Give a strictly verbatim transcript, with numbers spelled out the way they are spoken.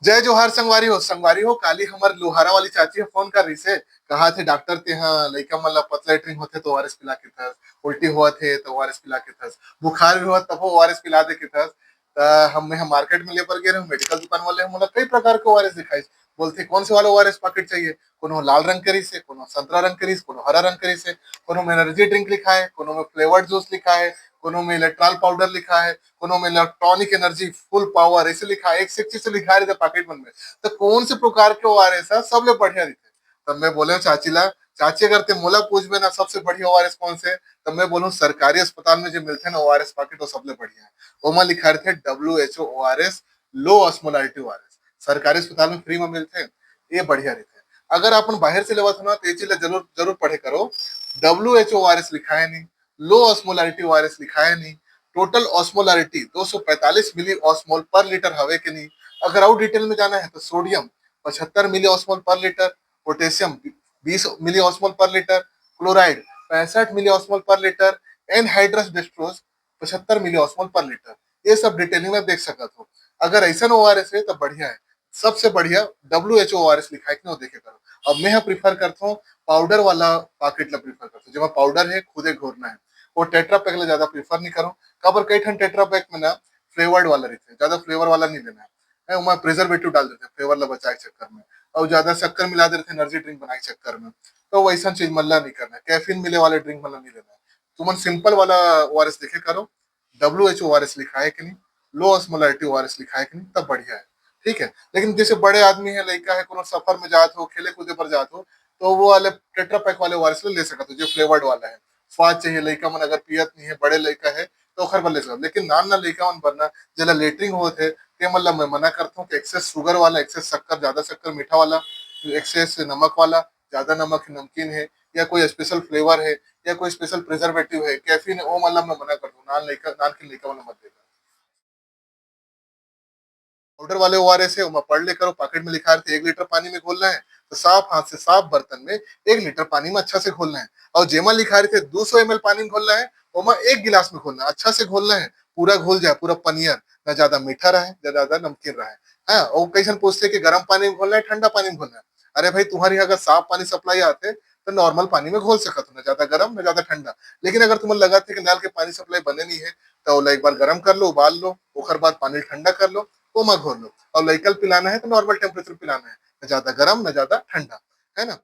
जय जोहार संगवारी हो। संगवारी हो, काली हमर लोहारा वाली चाची ह फोन कर रहिस हे, कहा थे डॉक्टर ते ह लइका मन ला पतला लेटरिन होथे तो ओआरएस पिला के थस, उल्टी होवत हे तो ओआरएस पिला के थस, बुखार भी होवत तभो ओआरएस पिला दे के थस। त हम, मैं ह मार्केट में ले बर गे रहूं, मेडिकल दुकान वाले ह मोला कई प्रकार के ओआरएस दिखाइस। बोलथे कौन से वाला ओआरएस पैकेट चाहिए, कोनो लाल रंग के रहिस हे, कोनो संतरा रंग के रहिस, कोनो हरा रंग के रहिस हे, कोनो में एनर्जी ड्रिंक लिखा है, कोनो में फ्लेवर्ड जूस लिखा है, कोनो में इलेक्ट्रॉल पाउडर लिखा है, कोनो में इलेक्ट्रॉनिक एनर्जी फुल पावर ऐसे लिखा है, एक से एक चीज से लिखा रहता पैकेट मन में। तो कौन से प्रकार के ओआरएस है सबले बढ़िया रहिथे? तब मैं बोले चाची ला, चाची अगर ते मोला पूछबे ना सबसे बढ़िया ओआरएस कौन से, तब मैं बोलूं सरकारी अस्पताल में जो मिलते ना ओआरएस पैकेट, वो सबले बढ़िया है। ओमा लिखा रहते डब्ल्यू एच ओ ओआरएस, लो ऑस्मोलारिटी ओआरएस, सरकारी अस्पताल में फ्री में मिलते हैं, ये बढ़िया रहते हैं। अगर अपन बाहर से लेवत हो ना तो ये चीज ला जरूर जरूर पढ़े करो। डब्ल्यू एच ओ ओआरएस लिखा है नहीं, लो ऑस्मोलारिटी ओआरएस लिखा है नहीं, टोटल ऑस्मोलारिटी दो सौ पैंतालीस मिली ऑस्मोल पर लीटर हवे के नहीं। अगर और डिटेल में जाना है तो सोडियम पचहत्तर मिली ऑस्मोल पर लीटर, पोटेशियम बीस मिली ऑस्मोल पर लीटर, क्लोराइड पैंसठ मिली ऑस्मोल पर लीटर, एनहाइड्रस डेक्सट्रोज पचहत्तर मिली ऑस्मोल पर लीटर। ये सब डिटेलिंग में देख सकत हो। अगर ऐसा ओआरएस है तो बढ़िया है, सबसे बढ़िया डब्ल्यू एच ओ ओआरएस लिखा है कि नहीं, वो देखे करो। अब मैं प्रीफर करता हूँ पाउडर वाला पैकेट ला प्रीफर करता हूँ, जेमा पाउडर है, खुदे घोरना है। वो टेट्रा पैक ला ज्यादा प्रीफर नहीं करो, काबर कई ठन टेट्रा पैक में ना फ्लेवर्ड वाला रहते हैं, ज्यादा फ्लेवर वाला नहीं लेना है, है, ओमा प्रिजर्वेटिव डाल देते हैं फ्लेवर ला बचाए के चक्कर में, और ज्यादा शक्कर मिला देते हैं एनर्जी ड्रिंक बनाए के चक्कर में। तो वैसा चीज मन ला नहीं करना है, कैफीन मिले वाले ड्रिंक मन ला नहीं लेना है। तुमन सिंपल वाला ओआरएस देखे करो, डब्ल्यू एच ओ ओआरएस लिखा है कि नहीं, लो ऑस्मोलारिटी ओआरएस लिखा है कि नहीं, तब बढ़िया है, ठीक है। लेकिन जैसे बड़े आदमी है, लड़का है, कोनो सफर में जात हो, खेले कूदे पर जात हो, तो वो वाले टेट्रा पैक वाले ओआरएस ले सकते हो, जो फ्लेवर्ड वाला है। स्वाद चाहिए, लड़का मन अगर पियत नहीं है, बड़े लड़का है, तो ओखर बर ले सकत हो। लेकिन नान नान लड़का मन बर ना, जेला लेटरिंग होत है, ते मन ला मैं मना करता हूँ कि एक्सेस शुगर वाला, एक्सेस शक्कर, ज्यादा शक्कर मीठा वाला, एक्सेस नमक वाला, ज्यादा नमक नमकीन है, या कोई स्पेशल फ्लेवर है, या कोई स्पेशल प्रिजर्वेटिव है, कैफीन है, वो मन ला मैं मना करता हूँ। नान लड़का, नान के लड़का मन ला मत देना। पाउडर वाले ओआरएस है, ओमा पढ़ ले करो, पैकेट में लिखा रहता है एक लीटर पानी में घोलना है, तो साफ हाथ से साफ बर्तन में एक लीटर पानी में अच्छा से घोलना है। और जेमा लिखा रहता है दो सौ एमएल पानी में घोलना है, ओमा एक गिलास में घोलना है, अच्छा से घोलना है, पूरा घुल जाए, पूरा पनियर, ना ज्यादा मीठा रहे, ना ज्यादा नमकीन रहे। हाँ, वो कैसन पूछते कि गर्म पानी में घोलना है, ठंडा पानी में घोलना है। अरे भाई, तुम्हारी अगर साफ पानी सप्लाई आते तो नॉर्मल पानी में घोल सकत हो, ना ज्यादा गर्म, ना ज्यादा ठंडा। लेकिन अगर तुम्हें लगा थे कि नल के पानी सप्लाई बने नहीं है, तो ओला एक बार गर्म कर लो, उबाल लो, ओकर बाद पानी ठंडा कर लो, ओमा घोल लो। और लइका ल पिलाना है तो नॉर्मल टेम्परेचर पिलाना है, ना ज्यादा गर्म, ना ज्यादा ठंडा, है ना?